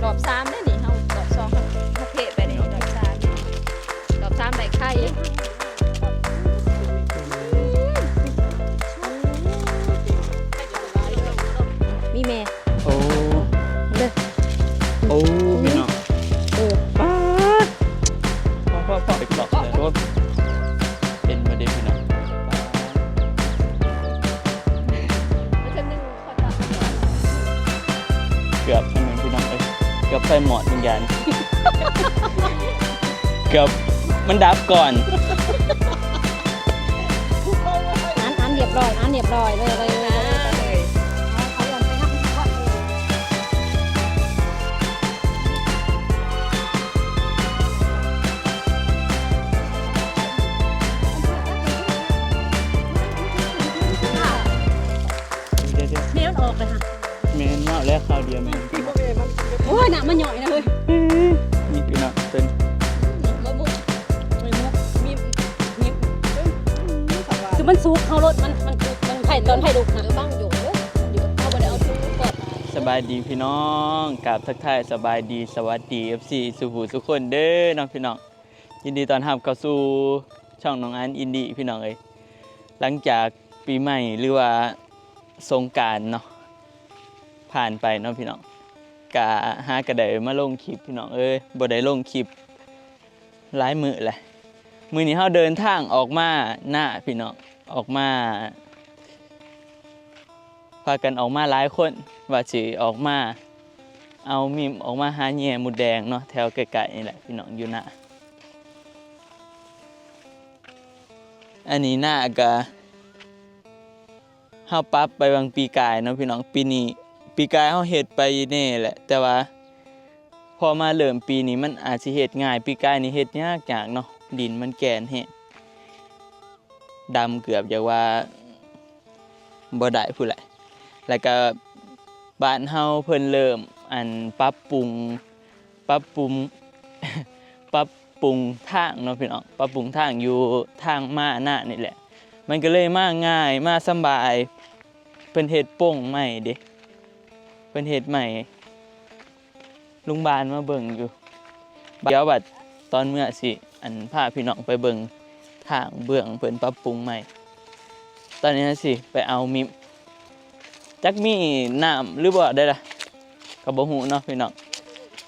ອບສາມເດ້ນີ້ ເຮົາ ອບສອງເຮົາ ເຮົາເພໄປນີ້ ອບສາມ ອບສາມໄດ້ໄຂ່ ມີແມ່ ໂອ້ ເດີ ໂອ້ ພີ່ນ້ອງ ເອີ ປາດ ພໍໆ ໄປເກາະ ເປັນບໍ່ເດ້ພີ່ນ້ອງ ປາດ ເກືອບ ພີ່ນ້ອງເອີຍ ເກືອບໄຟມອດວິນຍານ ເກືອບມັນດັບກ່ອນ ອັນ ອັນຮຽບຮ້ອຍ ອັນຮຽບຮ້ອຍເລີຍ ເລີຍ ເລີຍ ເລີຍ ເລີຍ ເອົາ ເອົາ ເອົາ ດຽວໆ ແມ່ນອອກເລີຍຫະ ແມ່ນເວົ້າແລ້ວຄາວດຽວແມ່ນ ໂອ້ຍ ນ້ຳມັນຍ່ອຍນະເຮີ້ຍ ນີ້ພີ່ນ້ອງເພິ່ນ ບໍ່ບຸ ບໍ່ບຸ ມີ ມີ ຄືມັນສຸກ ເຮົາລົດມັນ ມັນສຸກ ມັນໄຟ ຕອນໄຟລຸກຫັ້ນ ບັງໂຍນເດີ ໂຍນ ເຮົາບໍ່ໄດ້ເອົາສຸກກ່ອນ ສະບາຍດີພີ່ນ້ອງ ກາບທັກທາຍສະບາຍດີ ສະຫວັດດີ ເອັຟຊີ ສູ່ຜູ້ສູ່ຄົນເດີເນາະພີ່ນ້ອງ ຍິນດີຕ້ອນຮັບເຂົ້າສູ່ຊ່ອງນ້ອງອັນອິນດີພີ່ນ້ອງເອີຍ ຫຼັງຈາກປີໃໝ່ ຫຼືວ່າສົງການເນາະ ຜ່ານໄປເນາະພີ່ນ້ອງ ກະຫາກະໄດ້ມາລົງຄລິບພີ່ນ້ອງເອີຍ ບໍ່ໄດ້ລົງຄລິບຫຼາຍມື້ແຫຼະ ມື້ນີ້ເຮົາເດີນທາງອອກມານາພີ່ນ້ອງ ອອກມາ ພາກັນອອກມາຫຼາຍຄົນ ວ່າຊິອອກມາເອົາມິມ ອອກມາຫາແຍ່ມົດແດງເນາະ ແຖວໃກ້ໆ ນີ້ແຫຼະພີ່ນ້ອງ ຢູ່ນາ ອັນນີ້ນາກະ ເຮົາປັບໄປຫວ່າງປີກາຍເນາະພີ່ນ້ອງ ປີນີ້ ປີກາຍເຮົາເຮັດໄປແດ່ແຫຼະ ແຕ່ວ່າພໍມາເລີ່ມປີນີ້ມັນອາດຊິເຮັດງ່າຍ ປີກາຍນີ້ເຮັດຍາກໆ ເນາະ ດິນມັນແກ່ນແຮງ ດຳເກືອບຢາກວ່າບໍ່ໄດ້ພຸ້ນແຫຼະ ແລ້ວກະບ້ານເຮົາເພິ່ນເລີ່ມ ອັນ ປັບປຸງ ປັບປຸງ ປັບປຸງທາງເນາະພີ່ນ້ອງ ປັບປຸງທາງຢູ່ທາງມານານີ້ແຫຼະ ມັນກະເລີຍມາງ່າຍ ມາສຳບາຍ ເພິ່ນເຮັດໂປ່ງໃໝ່ເດ້ ເພິ່ນເຮັດໃໝ່ ລຸງບານມາເບິ່ງຢູ່ ດຽວບັດຕອນເມືອຊິ ອັນ ພາພີ່ນ້ອງໄປເບິ່ງທາງເບື້ອງເພິ່ນປັບປຸງໃໝ່ ຕອນນີ້ເຮົາຊິໄປເອົາມິມ ຈັກມີນ້ຳຫຼືບໍ່ໄດ້ລະ ກະບໍ່ຮູ້ເນາະພີ່ນ້ອງ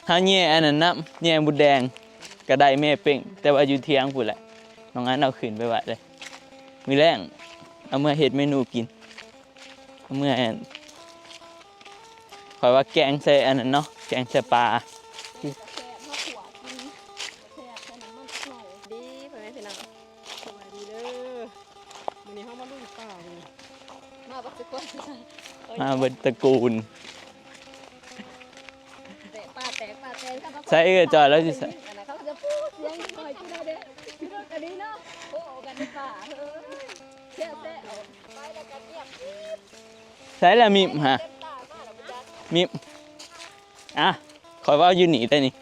ຫາແຍ່ອັນນັ້ນນຳ ແຍ່ມົດແດງ ກະໄດ້ແມ່ເປັ້ງ ແຕ່ວ່າຢູ່ຖຽງພຸ້ນແຫຼະ ນ້ອງອັນເອົາຂຶ້ນໄປໄວ້ເລີຍ ມື້ແລງເອົາເມືອເຮັດເມນູກິນ ເມື່ອ ຂ້ອຍວ່າແກງໃສ່ອັນນັ້ນເນາະ ແກງໃສ່ປາ ແຊບ ເຮົາຂົ້ວກິນ ແຊບ ໃສ່ນ້ຳມັນຈັກໜ້ອຍ ດີພໍ່ແມ່ພີ່ນ້ອງ ສະບາຍດີເດີ ມື້ນີ້ເຮົາມາລຸຍປ່າ ມາບັກສະກວນ ມາເບິດຕະກູນ ແຕກປ່າແຕກ ປ່າແຕກ ໃສ່ເອື້ອຍຈ່ອຍແລ້ວຊິໃສ່ ອັນນັ້ນເຂົາຈະປູດສຽງໜ້ອຍກິນເອົາເດ້ ກິນເອົາກະດີເນາະ ໂອ້ ກັນໃນປ່າ ເອີຍ ແຊບໆ ໄປແລ້ວກະງຽບ ໃສລະມິມຫະ ມິມ ອ່ະ ຂ້ອຍເວົ້າຢູ່ນີ້ໄດ໋ນີ້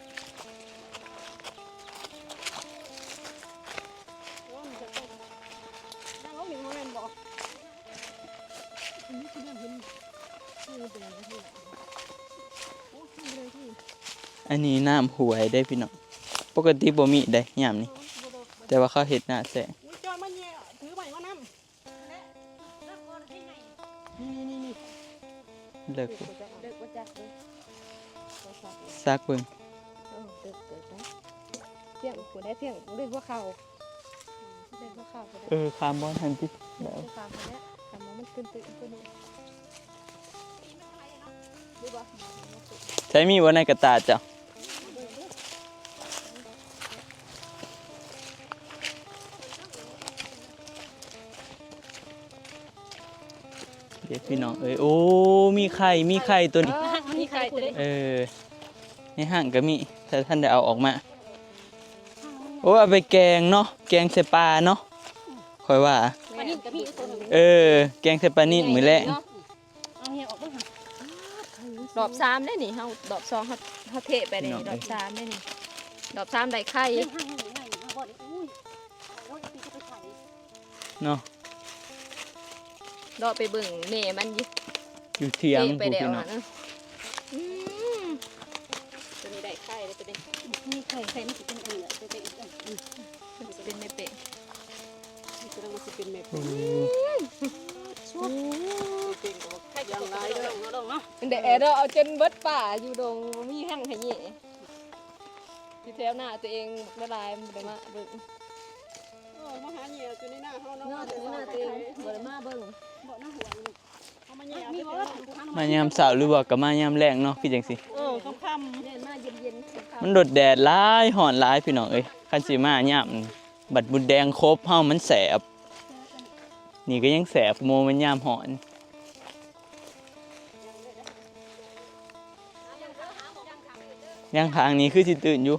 ອັນນີ້ນ້ຳຫ້ວຍເດ້ພີ່ນ້ອງ ປົກກະຕິບໍ່ມີໄດ໋ຍາມນີ້ ແຕ່ວ່າເຂົາເຮັດນາແຊງ ອຸ້ຍ ຈອຍມາແຍ່ ຖືໄມ້ມານຳ ນີ້ໆໆໆ ເລິກ ເລິກບໍ່ຈັກເລີຍ ສັກເບິ່ງ ເອີ ເລິກເຕີບເນາະ ພຽງຜູ້ໃດພຽງເລິກກວ່າເຂົາ ເລິກກວ່າເຂົາຜູ້ໃດ ເອີ ຂ້າມບ່ອນຫັ້ນຕິ ຂ້າມພຸ້ນແຫຼະ ຂ້າມບ່ອນມັນຕື່ນໆ ໃສມີບໍ່ໃນກະຕ່າເຈົ້າ ເດ້ພີ່ນ້ອງເອີຍ ໂອ້ ມີໄຂ່ ມີໄຂ່ຕົວນີ້ ມີໄຂ່ຕົວນີ້ ເອີ ໃນຫ້າງກະມີ ແຕ່ທັນໄດ້ເອົາອອກມາ ໂອ້ ເອົາໄປແກງເນາະ ແກງໃສ່ປາເນາະ ຂ້ອຍວ່າ ປານິນກະມີຕົວໜຶ່ງ ເອີ ແກງໃສ່ປານິນມື້ແລງ ເອົາແຫອອອກເບິ່ງຫາ ດອກສາມເດ້ນີ້ ເຮົາດອກສອງ ເຮົາ ເຮົາເທໄປເດ້ນີ້ ດອກສາມເດ້ນີ້ ດອກສາມໄດ້ໄຂ່ ເນາະ ເລາະໄປເບິ່ງແມ່ມັນຢູ່ ຢູ່ຖຽງ ເທໄປແລ້ວຫັ້ນ ອືມ ໄຂ່ເດ້ຕົວນີ້ ມີໄຂ່ ໄຂ່ມັນຊິເປັນອັນນີ້ແຫຼະ ເປັນ ເປັນ ເປັນແມ່ເປ້ງ ນີ້ສະແດງວ່າຊິເປັນແມ່ເປ້ງ ອືມ ເປັນເປັນກໍບໍ່ໄຂ່ ຢ່າງຫຼາຍເດີ ເອົາລົງເນາະ ແດດເນາະ ເອົາຈົນເບິດປ່າຢູ່ດົງ ບໍ່ມີແຮງໃຫ້ແຍ່ ທີ່ແຖວໜ້າຕົວເອງບັກຫຼາຍໆ ມັນບໍ່ໄດ້ມາເບິ່ງ ເອີ ມາຫາແຍ່ຢູ່ໃນໜ້າເຮົາເນາະ ເນາະ ໃນໜ້າຕົວເອງ ບໍ່ໄດ້ມາເບິ່ງ ເບາະໜ້າຫວງນີ້ ມາຍາມເຊົ້າ ຫຼືວ່າກໍມາຍາມແລງເນາະ ຄືຈັ່ງຊີ້ ເອີ ຄ່ຳໆ ແມ່ນ ມາເຢັນໆ ຄ່ຳໆ ມັນໂດດແດດຫຼາຍ ຮ້ອນຫຼາຍ ພີ່ນ້ອງເອີຍ ຄັນຊິມາຍາມນີ້ ບັດມົດແດງຂົບເຮົາມັນແສບ ນີ້ກໍຍັງແສບ ໂມແມ່ນຍາມຮ້ອນ ຍ່າງຂ້າງນີ້ຄືຊິຕື່ນຢູ່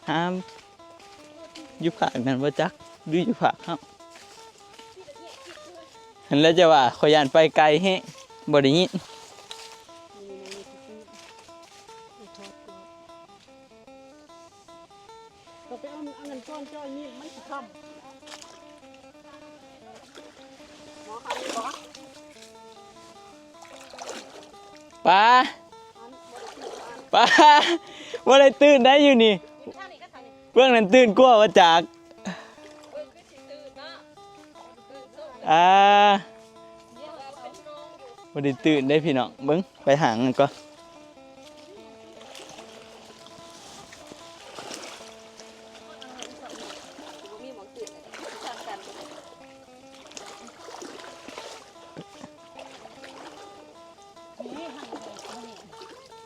ຫາ ຢູ່ພາກນັ້ນບໍ່ຈັກ ຫຼືຢູ່ພາກເຮົາ ຫັ້ນແຫຼະ ຈະວ່າຂ້ອຍຢ້ານໄປໄກແຮງ ບໍ່ໄດ້ຍິນ ກໍໄປເອົາອັນນັ້ນກ່ອນ ເຈົ້ານີ້ມັນຊິຄ່ຳ ປາ ປາ ບໍ່ໄດ້ຕື່ນໄດ້ຢູ່ນີ້ ເບື້ອງນັ້ນຕື່ນກວ່າວ່າຈັກ ອ່າ ບໍ່ໄດ້ຕື່ນເດ້ພີ່ນ້ອງ ເບິ່ງ ໄປຫາງນັ້ນກ່ອນ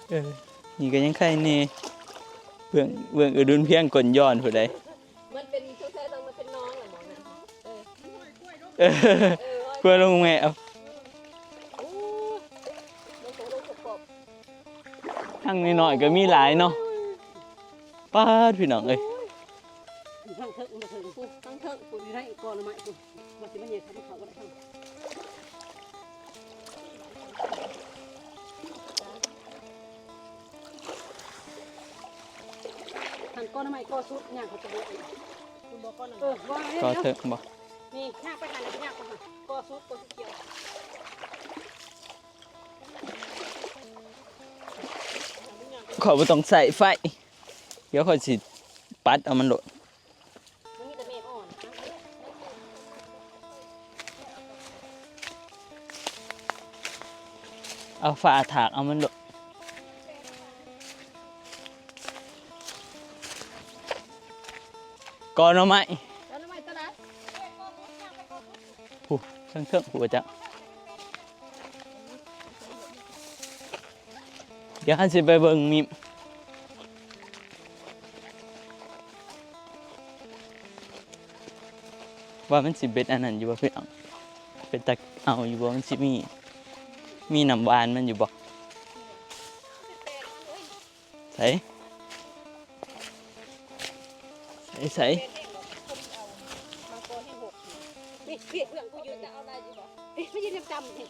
ເອີ ນີ້ກໍຍັງໄຄແດ່ ເບື້ອງ ເບື້ອງອະດຸນພຽງກົ້ນຍ້ອນຜູ້ໃດ ມັນເປັນ ສົງໄສຕ້ອງມາເປັນໜອງແຫຼະໝ່ອງນັ້ນ ເອີ ເອີ ເພື່ອລົງແມ່ ໂອ້ ມັນຕ້ອງລົງປອບ ທາງນ້ອຍໆກໍມີຫຼາຍເນາະ ປາດ ພີ່ນ້ອງເອີຍ ທາງເທິງ ທາງເທິງ ທາງເທິງ ຢູ່ໃນກອໄມ້ພຸ້ນ ວ່າຊິມາແຍ່ທາງເຂົ້າບໍ່ໄດ້ທາງ ຫັ້ນກໍໜໍ່ໄມ້ກໍສຸດ ຍ່າງເຂົ້າໄປເບິ່ງ ເອີ ວ່າແລ້ວ ກໍເຖິງບໍ່ ນີ້ຍ່າງໄປຫັ້ນ ຍ່າງໄປຫັ້ນ ກໍສຸດ ກໍສຸດຂຽວ ຂ້ອຍບໍ່ຕ້ອງໃຊ້ໄຟ ດຽວຂ້ອຍຊິປັດເອົາມັນໂລດ ມັນມີແຕ່ແມ່ອ່ອນ ເອົາຝາຖາກເອົາມັນໂລດ ກໍໜໍ່ໄມ້ ກໍໜໍ່ໄມ້ຕົວໃດ ຜູ້ ເທິງໆ ຜູ້ວ່າຈັກ ດຽວເຮົາຊິໄປເບິ່ງມິມ ວ່າມັນຊິເປັນອັນນັ້ນຢູ່ບໍ່ພີ່ນ້ອງ ເປັນຕາເອົາຢູ່ບໍ່ ມັນຊິມີ ມີນ້ຳຫວານມັນຢູ່ບໍ່ ໃສ ໃສ ໃສ ນີ້ ນີ້ເພື່ອນກູຢູ່ ຈະເອົາໄດ້ຢູ່ບໍ່? ນີ້ມາຢືນຈຳໆ ນີ້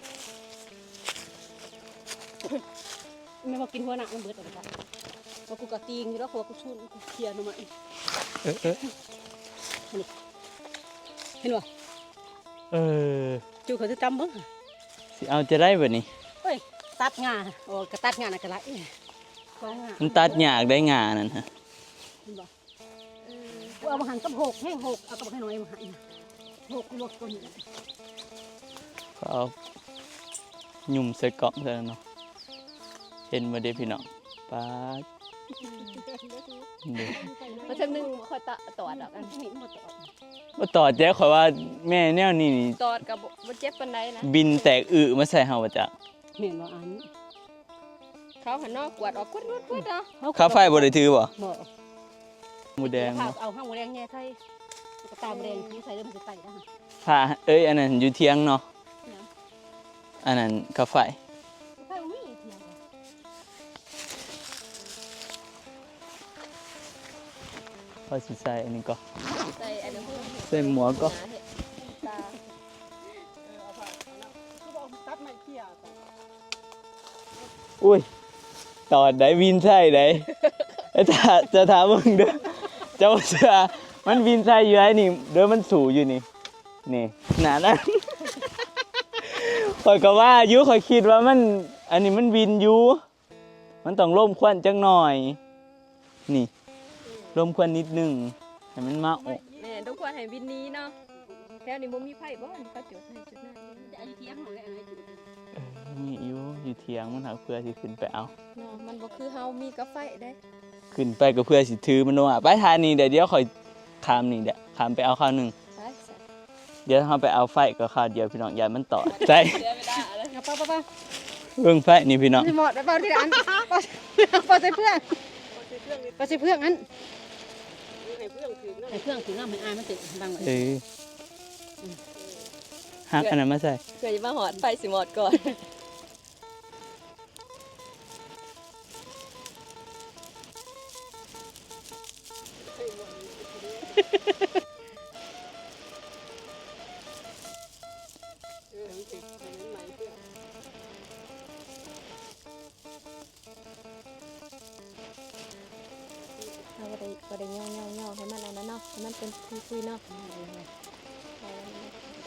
ແມ່ນວ່າກິນຫົວໜ້າມັນເບິດແລ້ວ ແລ້ວກູກໍຕີງຢູ່ດອກ ເພາະວ່າກູຊູນ ກູເຄຍໜໍ່ໄມ້ ເອີ ເອີ ນີ້ ເຫັນບໍ່? ເອີ ຈູເຂົາຈະຈຳເບິ່ງ ຊິເອົາຈະໄດ້ບັດນີ້ ໂອ້ຍ ຕັດງ່າ ໂອ້ ກໍຕັດງ່ານະກໍໄດ້ ສອງງ່າ ມັນຕັດຍາກໄດ໋ງ່ານັ້ນຫະ ເຫັນບໍ່? ເອີ ກູເອົາມາຫັ້ນກັບຫົກ ແຮງຫົກ ເອົາກັບໃຫ້ໜ້ອຍມາໃຫ້ຫົກ ລົດຕົວນີ້ ກໍເອົາຫຍຸ່ມໃສ່ກ້ອງຊັ້ນເນາະ ເຫັນບໍ່ເດ້ພີ່ນ້ອງ ປາດ ເດ້ ມາເທື່ອໜຶ່ງບໍ່ຄ່ອຍຕະ ຕອດດອກ ອັນນີ້ບໍ່ຕອດ ບໍ່ຕອດແຈະ ຂ້ອຍວ່າແມ່ແນວນີ້ນີ້ ຕອດກໍບໍ່ ບໍ່ເຈັບປານໃດນະ ບິນແຕກອຶມາໃສ່ເຮົາວ່າຈັກ ແມ່ນບໍ່ອັນ ເຂົາຫັ້ນເນາະ ກວດອອກ ກວດ ກວດ ກວດເນາະ ຄ່າໄຟບໍ່ໄດ້ຖືບໍ່? ບໍ່ ໝູແດງ ເອົາຫາໝູແດງແຍ່ໃສ່ ກະຕ່າໝູແດງທີ່ໃສ່ເດີ ມັນຊິໄຕນະ ພາ ເອີຍ ອັນນັ້ນຢູ່ທຽງເນາະ ອັນນັ້ນຄ່າໄຟ ໄຟບໍ່ມີທຽງ ຂ້ອຍຊິໃສ່ອັນນີ້ກ່ອນ ໃສ່ອັນນີ້ ໃສ່ໝວກກ່ອນ ຕັດໄມ້ເຄຍ ໂອ້ຍ ຕອດໄດ້ ວິນໃສ່ໄດ້ ຈະ ຈະຖ້າເບິ່ງເດີ ເຈົ້າບໍ່ເຊື່ອ ມັນວິນໃສ່ຢູ່ໄດ໋ນີ້ເດີ ມັນສູ້ຢູ່ນີ້ ນີ້ ໜ້ານັ້ນ ຂ້ອຍກໍວ່າຢູ່ ຂ້ອຍຄິດວ່າມັນ ອັນນີ້ມັນວິນຢູ່ ມັນຕ້ອງລົມຄວັນຈັກໜ່ອຍ ນີ້ ລົມຄວັນນິດໜຶ່ງ ໃຫ້ມັນເມົາ. ແມ່ນ ລົມຄວັນໃຫ້ວິນໜີເນາະ. ແຖວນີ້ບໍ່ມີໄຟບໍ່? ເຂົາຈຸດໃຫ້ຈຸດນັ້ນ. ເອີ ມີຢູ່ ຢູ່ຖຽງມັນຫາກເພື່ອຊິຂຶ້ນໄປເອົາເນາະ. ມັນບໍ່ຄືເຮົາມີກາໄຟເດ້. ຂຶ້ນໄປກໍເພື່ອຊິຖືມັນລົງມາ. ໄປທ່ານີ້ເດີ ດຽວຂ້ອຍຂ້າມນີ້ເດີ ຂ້າມໄປເອົາຄາວໜຶ່ງ. ໄປ ດຽວເຮົາໄປເອົາໄຟກໍຄາວດຽວ ພີ່ນ້ອງ ຢ້ານມັນຕອດໃສ່. ເສຍເວລາເອົາເລີຍ ໄປ ໄປ ໄປ ເບິ່ງໄຟນີ້ ພີ່ນ້ອງ ຊິໝົດໄປເປົ່າທີລະອັນ. ເປົ່າ ເປົ່າໃສ່ເຟືອງ ເປົ່າໃສ່ເຟືອງອັນ ໃຫ້ເຟືອງຖືກນຳ ໃຫ້ເຟືອງຖືກນຳ ໃຫ້ອາຍມັນຕິດບັງໄວ້. ເອີ ຫັກອັນນັ້ນມາໃສ່ ເພື່ອຈະມາຮອດ ໄຟຊິໝົດກ່ອນ. ເຮົາກໍໄດ້ ກໍໄດ້ຍໍໆໆໃຫ້ມັນອັນນັ້ນເນາະ ໃຫ້ມັນເປັນຄຸຍໆເນາະ.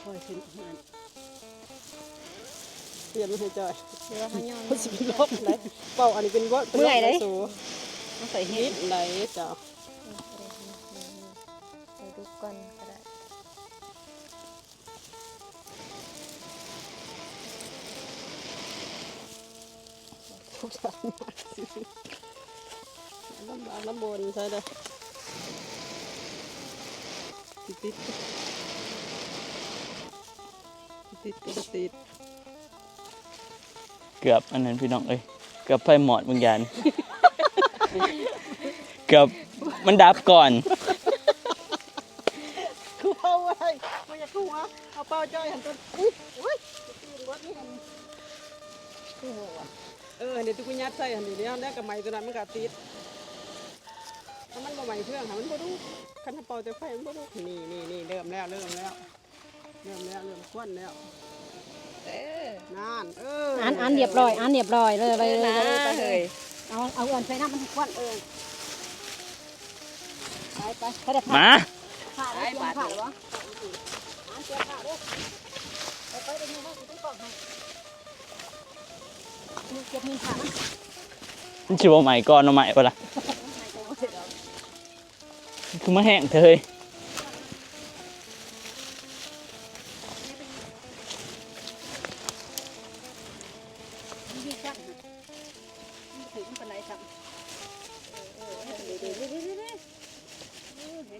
ຄ່ອຍຂຶ້ນ ເຕຣີຍມມາໃຫ້ຈ່ອຍ ເດີວ່າເຮົາຍໍ ເຮົາຊິໄປລອກໄດ້. ເວົ້າອັນນີ້ເປັນເວົ້າ ເມື່ອຍເດ້ ເປັນເວົ້າໄດ້. ມາໃສ່ເຫັດໄດ້ເຈົ້າ ໃສ່ດຸກກ່ອນກໍໄດ້. ລຳບາກລຳບົນໃສ່ເດີ ຕິດ ຕິດ ຕິດ ຕິດ. ເກືອບອັນນັ້ນ ພີ່ນ້ອງເອີຍ ເກືອບໄຟມອດບາງຢ່າງ ເກືອບມັນດັບກ່ອນ. ຄືເວົ້າບໍ່ໄດ້ ບໍ່ຢາກຫົວ ເອົາເປົ່າຈ່ອຍຫັ້ນຕົວ. ອຸ້ຍ ໂອ້ຍ ຕື່ນເບິດນີ້ ຄືເວົ້າວ່າ ເອີ ອັນນີ້ທີ່ກູຍັດໃສ່ຫັ້ນນີ້ ແລ້ວກໍໄໝ້ຕົວນັ້ນມັນກໍຕິດ. ຖ້າມັນບໍ່ໄໝ້ເຄື່ອງຫັ້ນ ມັນບໍ່ດຸກ. ຄັນເຮົາເປົ່າແຕ່ໄຟມັນບໍ່ດຸກ. ນີ້ໆໆ ເລີ່ມແລ້ວ ເລີ່ມແລ້ວ. ເລີ່ມແລ້ວ ເລີ່ມຄວັນແລ້ວ. ເອີ ນັ້ນ ເອີ ອັນ ອັນຮຽບຮ້ອຍ ອັນຮຽບຮ້ອຍເລີຍ. ເອີ ເລີຍ ນະ ເລີຍ ເລີຍ ເຮີ້ຍ ເອົາ ເອົາເອົາໃສ່ນ້ຳມັນຄວັນ. ເອີ ໄປ ໄປ ໄປເດີ ມາ ໄປ ໄປ ໄປ ອັນຕຽມຜ້າເດີ ໄປ ໄປ ໄປ ເກັບມີນຜ້າມັນ ມັນຊິບໍ່ໄໝ້ກ່ອນໜໍ່ໄມ້ບໍ່ລະ? ຄືມາແຫ້ງແທ້ເຮີ້ຍ.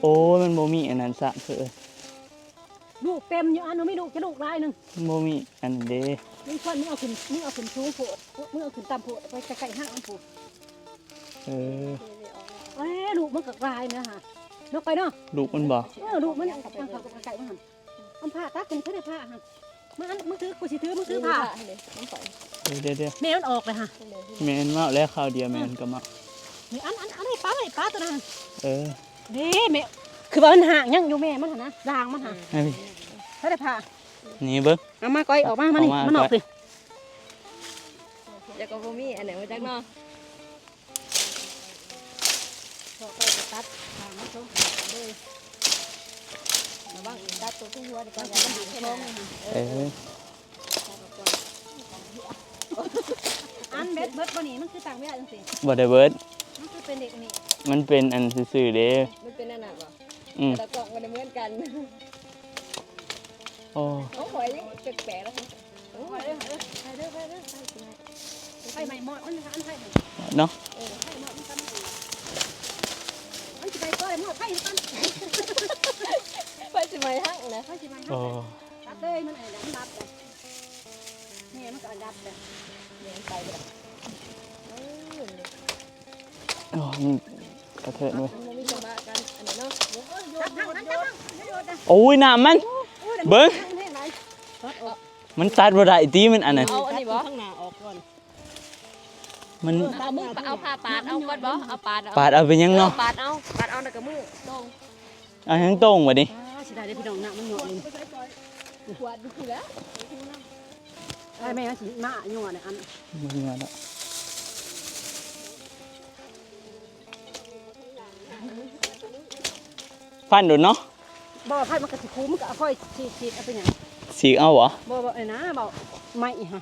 ໂອ້ຍ ມັນບໍ່ມີອັນນັ້ນຊ້ຳເຮີ້ຍ. ລູກເຕັມຢູ່ ອັນ ມັນມີລູກ ຈະລູກຫຼາຍໜຶ່ງ ມັນບໍ່ມີອັນນັ້ນເດ້. ມີຄົນ ມຶງເອົາຂຶ້ນ ມຶງເອົາຂຶ້ນສູງໂພດ ມຶງເອົາຂຶ້ນຕ່ຳໂພດ ໄປໃກ້ໆຫາມັນພຸ້ນ. ເອີ ເອີ ລູກມັນກໍຫຼາຍນະຫະ ເນາະ ໄປເນາະ. ລູກມັນບໍ່? ເອີ ລູກມັນ ທາງເຂົາກໍໃກ້ໆມັນຫັ້ນ. ມັນພາຕັດ ມັນຄືໄດ້ພາຫັ້ນ. ມາ ອັນ ມຶງຖື ກູຊິຖື ມຶງຖືພາ. ເອີ ດຽວໆ ແມ່ມັນອອກເລີຍຫະ. ແມ່ນເມົາແລ້ວ ຄາວດຽວແມ່ມັນກໍເມົາ. ນີ້ ອັນ ອັນ ອັນນີ້ປາໄວ້ ປາຕົວນັ້ນ. ເອີ ເດ້ແມ່ ຄືວ່າມັນຫາກຍັງຢູ່ແມ່ມັນຫັ້ນນະ ດາງມັນຫະ. ເອີ ເຮົາໄດ້ພາ ນີ້ເບິ່ງ ເອົາມາກ້ອຍ ອອກມາ ມານີ້ ອອກມາ ມັນອອກ ອອກໄປ ນີ້. ແລ້ວກໍບໍ່ມີອັນໃດມາຈັກເນາະ. ເພາະກໍຈະຕັດຫາງມັນຊົງເລີຍ ລະວັງອີກ ຕັດຕົວຫົວດີກວ່າ ຢ່າມັນດິ້ນໂຄ້ງ. ເອີ ເອີ ຕັດອອກກ່ອນ. ອັນເບັດເບິດບໍ່ນີ້? ມັນຄືຕັ້ງເວລາຈັ່ງຊີ້ ບໍ່ໄດ້ເບິດ. ມັນຄືເປັນເດັກນີ້ ມັນເປັນອັນຊື່ໆເດ້. ມັນເປັນອັນນັ້ນບໍ່? ອືມ ແຕ່ລະກ້ອງບໍ່ໄດ້ເໝືອນກັນ. ໂອ້ ຂອງຂ້ອຍຍັງແປກໆແລ້ວ. ໂອ້ຍ ໄປເດີ ໄປເດີ ໄປເດີ ໄປເດີ ໄຟໄໝ້ມອດມັນ ອັນໄຟເນາະ. ເອີ ໄຟມອດມັນກໍມີ ມັນຊິໄໝ້ກ່ອນ ມອດໄຟກ່ອນ ໄຟຊິໄໝ້ຮັກນະ ໄຟຊິໄໝ້ຮັກ. ໂອ້ ຕັດເລີຍ ມັນອັນນັ້ນ ມັນດັບເລີຍ ແມ່ມັນກໍດັບເລີຍ ແມ່ນໄປເລີຍ. ເອີ ໂອ້ ມັນກະເທີນເວີຍ ມັນບໍ່ມີຈັງຫວະກັນອັນນີ້ເນາະ. ໂອ້ຍ ນ້ຳມັນ ເບິ່ງ ມັນຕັດບໍ່ໄດ້ຕິ ມັນອັນນັ້ນ. ເອົາອັນນີ້ບໍ່? ທາງໜ້າອອກກ່ອນ ມັນ ເອົາມື ເອົາຜ້າປາດເອົາກ່ອນບໍ່? ເອົາປາດເອົາ ປາດເອົາເປັນຫຍັງເນາະ? ເອີ ປາດເອົາ ປາດເອົາແລ້ວກໍມືຕົງ ເອົາຫຍັງຕົງບັດນີ້? ອ່າ ເສຍດາຍເດ້ພີ່ນ້ອງ ນ້ຳມັນຫຍອດເລີຍ. ຂວດຢູ່ພຸ້ນແຫຼະ ອ້າຍແມ່ມັນຊິມາຍົວະແຫຼະ ອັນ ບໍ່ຍົວະດອກ. ຟັນໂດນເນາະ? ບໍ່ ຟັນມັນກໍຊິຄູ ມັນກໍເອົາຄ່ອຍສີດໆ ເອົາເປັນຫຍັງ? ສີກເອົາບໍ່? ບໍ່ ບໍ່ ເອີ ນະ ບໍ່ ໄມ້ອີຫຍັງ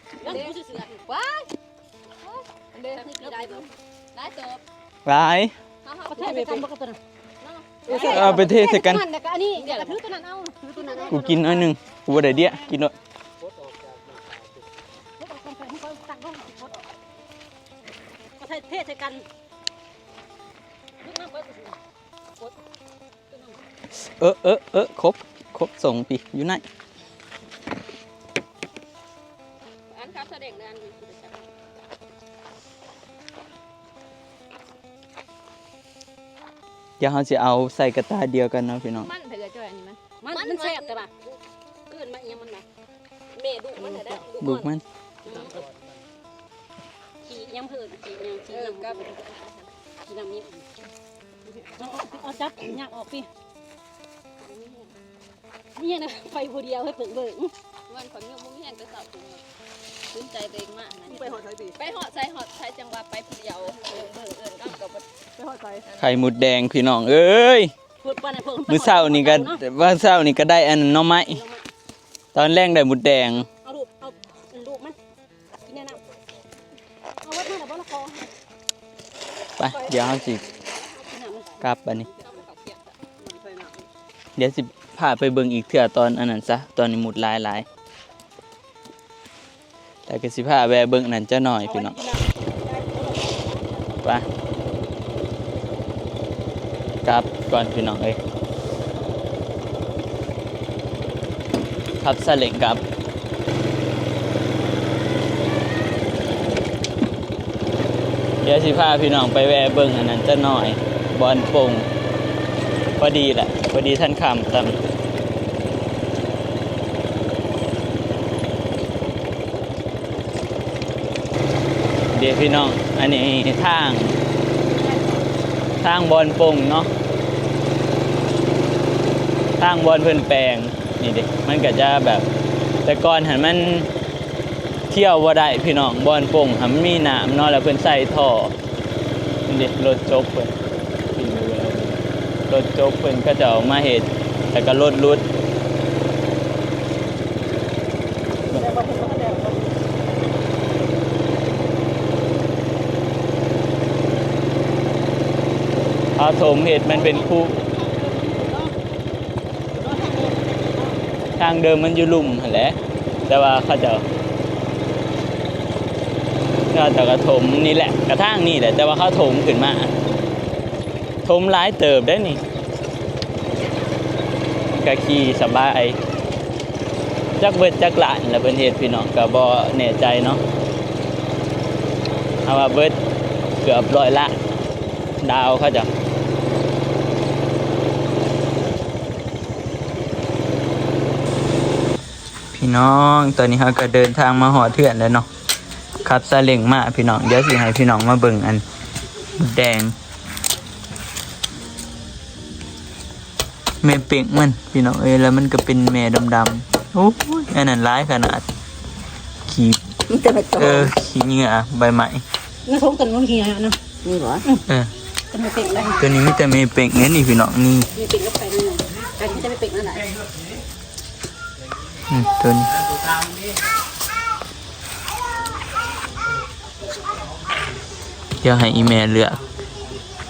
ເດ້ ວ້າຍ ເດ້ ຫຼາຍເຕີບ ຫຼາຍ ເອົາໄປເທໃສ່ກັນບໍ່ກັບຕົວນັ້ນ ເອີ ເອົາໄປເທໃສ່ກັນ ນັ້ນແລ້ວກໍອັນນີ້ ດຽວລະຖືຕົວນັ້ນເອົາ ຖືຕົວນັ້ນເອົາ ກູກິນໜ້ອຍໜຶ່ງ ກູບໍ່ໄດ້ເດຍ ກິນໂລດ ເອົາໃສ່ເທໃສ່ກັນ ເອີ ເອີ ເອີ ຄົບ ຄົບສົ່ງພີ້ຢູ່ໃນ ອັນຄັບສະເດັງເດີ ອັນ ດຽວເຮົາຊິເອົາໃສ່ກະຕ່າດຽວກັນເນາະພີ່ນ້ອງ ມັນເຖາະເອື້ອຍຈ້ອຍ ອັນນີ້ມັນ ມັນ ມັນແຊບແຕ່ວ່າ ເອີ້ນມາອີຫຍັງມັນນະ ແມ່ດຸມັນຫັ້ນແຫຼະ ດຸມັນ ຂີ້ຫຍັງເພິ່ນ ຂີ້ຫຍັງ ຂີ້ຫຍັງ ເອີ ກັບ ຂີ້ນ້ຳນີ້ ເອົາ ເອົາຈັບຫຍັກອອກຕິ ນີ້ນະ ໄປຜູ້ດຽວໃຫ້ເພິ່ນເບິ່ງ ມັນຂ້ອຍມີ ບໍ່ມີແຮງແຕ່ເຊົ້າ ສົນໃຈຕົວເອງມາຫັ້ນນະ ໄປຮອດໃສຕິ ໄປຮອດໃສ ຮອດໃສ ຈັ່ງວ່າໄປຜູ້ດຽວ ເບິ່ງ ເອີ້ນກັບ ໄປຮອດໃສ ໄຂ່ມົດແດງພີ່ນ້ອງເອີຍ ມື້ເຊົ້ານີ້ກໍ ມື້ເຊົ້ານີ້ກໍໄດ້ອັນໜໍ່ໄມ້ ຕອນແລງໄດ້ມົດແດງ ເອົາລູກ ເອົາລູກມັນ ກິນແນ່ນຳ ເອົາເບິດມາແລ້ວບໍ່ລະ ຂໍ ໄປ ດຽວເຮົາຊິກັບບາດນີ້ ດຽວຊິພາໄປເບິ່ງອີກເທື່ອຕອນອັນນັ້ນຊະ ຕອນນີ້ມຸດຫຼາຍໆ ແລ້ວກໍຊິພາແວ່ເບິ່ງອັນນັ້ນຈັກໜ້ອຍພີ່ນ້ອງ ໄປ ກັບກ່ອນພີ່ນ້ອງເອີຍ ຂັບຊາເລັງກັບ ດຽວຊິພາພີ່ນ້ອງໄປແວ່ເບິ່ງອັນນັ້ນຈັກໜ້ອຍ ບ່ອນປົ່ງ ພໍດີລະ ພໍດີທັນຄ່ຳຊ້ຳ. ເດ້ພີ່ນ້ອງ ອັນນີ້ທາງ ທາງບ່ອນປົ່ງເນາະ ທາງບ່ອນເພິ່ນແປງ ນີ້ເດ້ ມັນກໍຈະແບບ ແຕ່ກ່ອນຫັ້ນມັນທ່ຽວບໍ່ໄດ້ພີ່ນ້ອງ ບ່ອນປົ່ງຫັ້ນມີນ້ຳເນາະ ແລ້ວເພິ່ນໃສ່ທໍ່ ນີ້ເດ້ ລົດຈົກເພິ່ນ ລົດຈົກເພິ່ນເຂົາເຈົ້າມາເຮັດ ແລ້ວກໍລົດຫຼຸດ ເຂົາຖົມເຮັດມັນເປັນຄູ ທາງເດີມມັນຢູ່ລຸ່ມຫັ້ນແຫຼະ ແຕ່ວ່າເຂົາເຈົ້າ ເຂົາເຈົ້າກໍຖົມນີ້ແຫຼະ ກະທາງນີ້ແຫຼະ ແຕ່ວ່າເຂົາຖົມຂຶ້ນມາ ຖົມຫຼາຍເຕີບເດ້ນີ້ ກະຂີ່ສະບາຍ ຈັກເບິດຈັກລ້ານລະເພິ່ນເຮັດ ພີ່ນ້ອງ ກະບໍ່ແນ່ໃຈເນາະ ເອົາວ່າເບິດເກືອບຮ້ອຍລ້ານ ດາວເຂົາເຈົ້າ. ພີ່ນ້ອງ ຕອນນີ້ເຮົາກໍເດີນທາງມາຮອດເຮືອນແລ້ວເນາະ ຂັບຊາເລັງມາພີ່ນ້ອງ ດຽວຊິໃຫ້ພີ່ນ້ອງມາເບິ່ງອັນ ໝົດແດງ ແມ່ເປັ້ງມັນພີ່ນ້ອງເອີຍ ແລ້ວມັນກໍເປັນແມ່ດຳໆ ໂອ້ຍ ອັນນັ້ນຫຼາຍຂະໜາດ ຂີ້ ມີແຕ່ໃບຕອງ ເອີ ຂີ້ເຫຍື້ອໃບໄມ້ ໃນຖົງຕົວນີ້ມີຂີ້ເຫຍື້ອນະ ມີບໍ່? ເອີ ຕົວນີ້ເປັນໄດ້ ຕົວນີ້ມີແຕ່ແມ່ເປັ້ງເດ້ນີ້ພີ່ນ້ອງ ນີ້ ແມ່ເປັ້ງກັບໄຂ່ນັ້ນນະ ໄຂ່ມີແຕ່ແມ່ເປັ້ງນັ້ນແຫຼະ ອືມ ຕົວນີ້ ດຽວໃຫ້ອີ່ແມ່ເລືອກ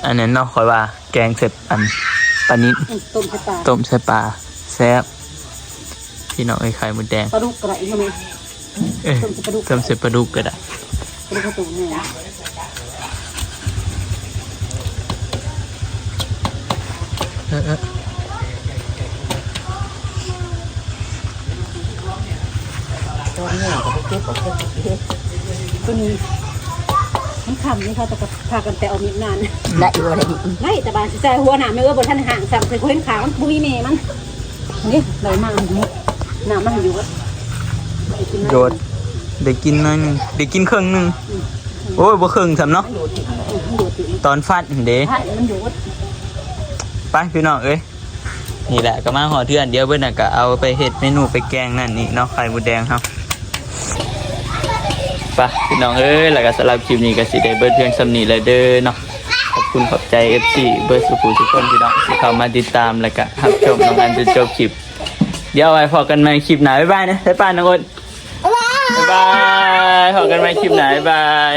ອັນນັ້ນເນາະ ຂ້ອຍວ່າແກງໃສ່ອັນປານິນ ອືມ ຕົ້ມໃສ່ປາ ຕົ້ມໃສ່ປາ ແຊບ ພີ່ນ້ອງເອີຍ ໄຂ່ມົດແດງ ປາດຸກກໍໄດ້ ເອີ ຕົ້ມໃສ່ປາດຸກ ຕົ້ມໃສ່ປາດຸກກໍໄດ້ ປາດຸກກະຕຸນນີ້ ເອີ ເອີ ຕົວນີ້ກໍໄປເກັບເອົາ ຕົວນີ້ມັນຄ່ຳນີ້ ເຂົາຈະພາກັນໄປເອົາມີດມາ ໄດ້ຢູ່ບໍ່ໄດ້ ໄດ້ ແຕ່ວ່າຊິໃສ່ຫົວໜ້າແມ່ເອີຍ ບໍ່ທັນຫ້າງຊ້ຳ ເພິ່ນເຫັນຂາມັນບໍ່ມີແມ່ມັນ ນີ້ໄດ້ມາ ນ້ຳມັນຢູ່ ໂດດ ໄດ້ກິນໜ້ອຍໜຶ່ງ ໄດ້ກິນເຄິ່ງໜຶ່ງ ອືມ ໂອ້ຍ ບໍ່ເຄິ່ງຊ້ຳເນາະ ອືມ ຕອນຟັດເດ້ ໃຊ່ ມັນຢູ່ ໄປພີ່ນ້ອງເອີຍ ນີ້ແຫຼະ ກໍມາຮອດເຮືອນ ດຽວເບິ່ງນະ ກໍເອົາໄປເຮັດເມນູໄປແກງນັ້ນນີ້ເນາະ ໄຂ່ມົດແດງເຮົາ ໄປພີ່ນ້ອງເອີຍ ແລ້ວກໍສຳລັບຄລິບນີ້ກໍຊິໄດ້ເບິດພຽງສ່ຳນີ້ແຫຼະເດີເນາະ ຂອບຄຸນຂອບໃຈເອັຟຊີເບິດສູ່ຜູ້ສູ່ຄົນ ພີ່ນ້ອງທີ່ເຂົ້າມາຕິດຕາມ ແລ້ວກໍຮັບຊົມນຳກັນຈົນຈົບຄລິບ ດຽວໄວ້ພໍ້ກັນໃໝ່ຄລິບໜ້າ ບາຍບາຍນະ ບາຍບາຍນ້ອງໂອດ ບາຍບາຍ ບາຍບາຍ. ພໍ້ກັນໃໝ່ຄລິບໜ້າ ບາຍບາຍ.